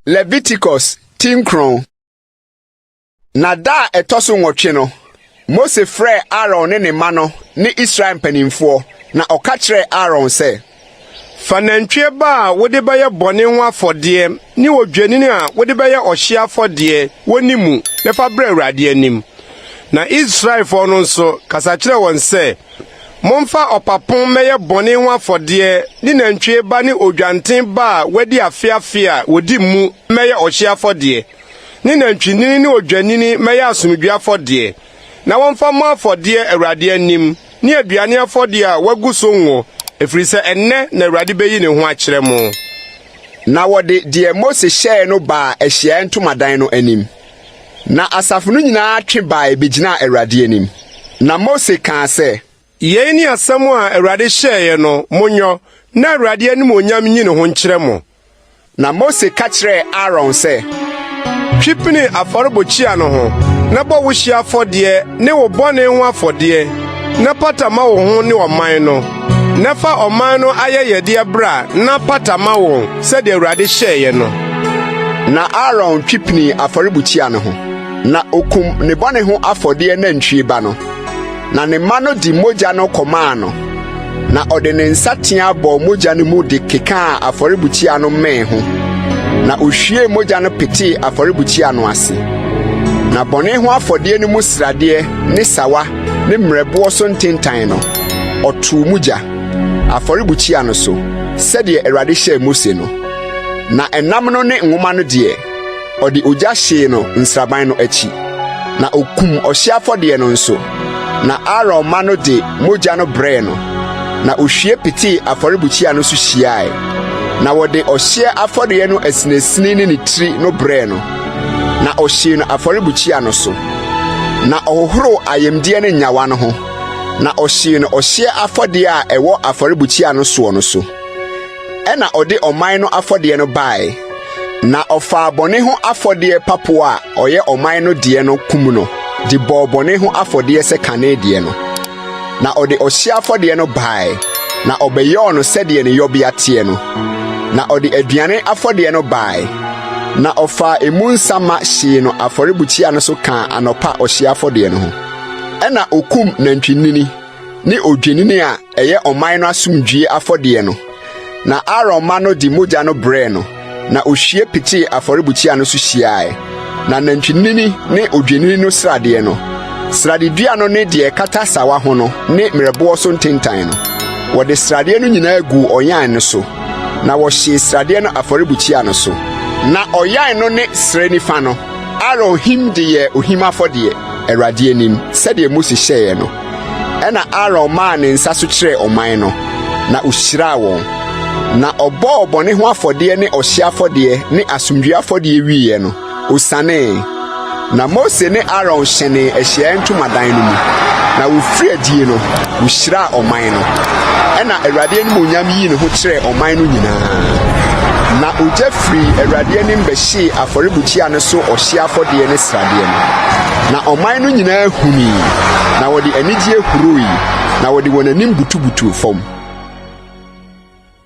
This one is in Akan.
Leviticus ti nkron. Na da a ɛtɔ so nwɔtwe no, Mose frɛɛ Aaron ne ne mma no ne Israel mpanimfoɔ, na ɔka kyerɛɛ Aaron sɛ. Fa nantwie ba a wode bɛyɛ bɔne ho afɔdeɛ ne odwennini a wode bɛyɛ ɔhyeɛ afɔdeɛ wɔ ne mu na fa brɛ Awurade anim. Na Israelfoɔ no nso, kasa kyerɛ wɔn sɛ, 'Momfa ɔpapo mmɛyɛ bɔne ho afɔdeɛ ne nantwie ba ne odwanten ba a wɔadi afe afe a wɔdi mu mmɛyɛ ɔhyeɛ afɔdeɛ, ne nantwinini ne odwennini mmɛyɛ asomdwoeɛ afɔdeɛ, na wɔmfa mmɔ afɔdeɛ Awurade anim, ne aduane afɔdeɛ a wɔagu so ngo, ɛfiri sɛ ɛnnɛ na Awurade bɛyi ne ho akyerɛ mo. Na wɔde deɛ Mose hyɛeɛ no baa ahyiaeɛ ntomadan no anim. Na asafo no nyinaa twe bae begyinaa Awurade anim. Na Mose kaa sɛ. Yei ne asɛm a Awurade hyɛeɛ no, monyɔ, na Awurade animuonyam nyi ne ho nkyerɛ mo. Na Mose ka kyerɛɛ Aaron sɛ. Twe pini afɔrebukyia no ho, na bɔ wo hyeɛ afɔdeɛ ne wo bɔne ho afɔdeɛ, na pata ma wo ho ne ɔman no. Na fa ɔman no ayɛyɛdeɛ bra na pata ma wɔn, sɛdeɛ Awurade hyɛeɛ no. Na Aaron twe pinii afɔrebukyia no ho, na okum ne bɔne ho afɔdeɛ nantwie ba no. Na ne mma no de mogya no kɔmaa no, na ɔde ne nsateaa bɔɔ mogya no mu de kekaa afɔrebukyia no mmɛn ho, na ohwiee mogya no petee afɔrebukyia no ase. Na bɔne ho afɔdeɛ no mu sradeɛ ne sawa ne mmerɛboɔ so ntentan no, ɔtoo mu gya, afɔrebukyia no so, sɛdeɛ Awurade hyɛɛ Mose no. Na ɛnam no ne nwoma no deɛ, ɔde ogya hyee no nsraban no akyi. Na okum ɔhyeɛ afɔdeɛ no nso, na Aaron mma no de mogya no brɛɛ no, na ohwie petee afɔrebukyia no so hyiae. Na wɔde ɔhyeɛ afɔdeɛ no asinasini ne ne tiri no brɛɛ no, na ɔhyee no afɔrebukyia no so. Na ɔhohoroo ayamdeɛ ne nnyawa no ho, na ɔhyee no ɔhyeɛ afɔdeɛ a ɛwɔ afɔrebukyia no soɔ no so. Ɛnna ɔde ɔman no afɔdeɛ no baeɛ, na ɔfaa bɔne ho afɔdeɛ papo a ɔyɛ ɔman no deɛ no kum no de bɔɔ bɔne ho afɔdeɛ sɛ kane deɛ no. Na ɔde ɔhyeɛ afɔdeɛ no baeɛ, na ɔbɛyɔɔ no sɛdeɛ ne yɔbea teɛ no. Na ɔde aduane afɔdeɛ no baeɛ, na ɔfaa emu nsa ma hyee no afɔrebukyia no so kaa anɔpa ɔhyeɛ afɔdeɛ no ho. Ɛnna okum nantwinini ne odwennini a ɛyɛ ɔman no asomdwoe afɔdeɛ no. Na Aaron mma no de mogya no brɛɛ no, na ohwie petee afɔrebukyia no so hyiae. Na nantwinini ne odwennini no sradeɛ no, sradedua no ne deɛ ɛkata sawa ho no ne mmerɛboɔ so ntentan no, wɔde sradeɛ no nyinaa guu ɔyan no so, na wɔhyee sradeɛ no afɔrebukyia no so. Na ɔyan no ne srɛ nifa no, Aaron him de yɛɛ ohim afɔdeɛ, Awurade anim, sɛdeɛ Mose hyɛeɛ no. Ɛnna Aaron maa ne nsa so kyerɛɛ ɔman no, na ohyiraa wɔn. Na ɔbɔɔ bɔne ho afɔdeɛ ne ɔhyeɛ afɔdeɛ ne asomdwoeɛ afɔdeɛ wieeɛ no, osianee. Na Mose ne Aaron hyɛnee ahyiaeɛ ntomadan no mu, na wɔfirii adie no, wɔhyiraa ɔman no. Ɛnna Awurade animuonyam yii ne ho kyerɛɛ ɔman no nyinaa. Na ogya firii Awurade anim bɛhyee afɔrebukyia no so ɔhyeɛ afɔdeɛ ne sradeɛ no. Na ɔman no nyinaa hunui, na wɔde anigyeɛ hurui, na wɔde wɔn anim butubutuu fam.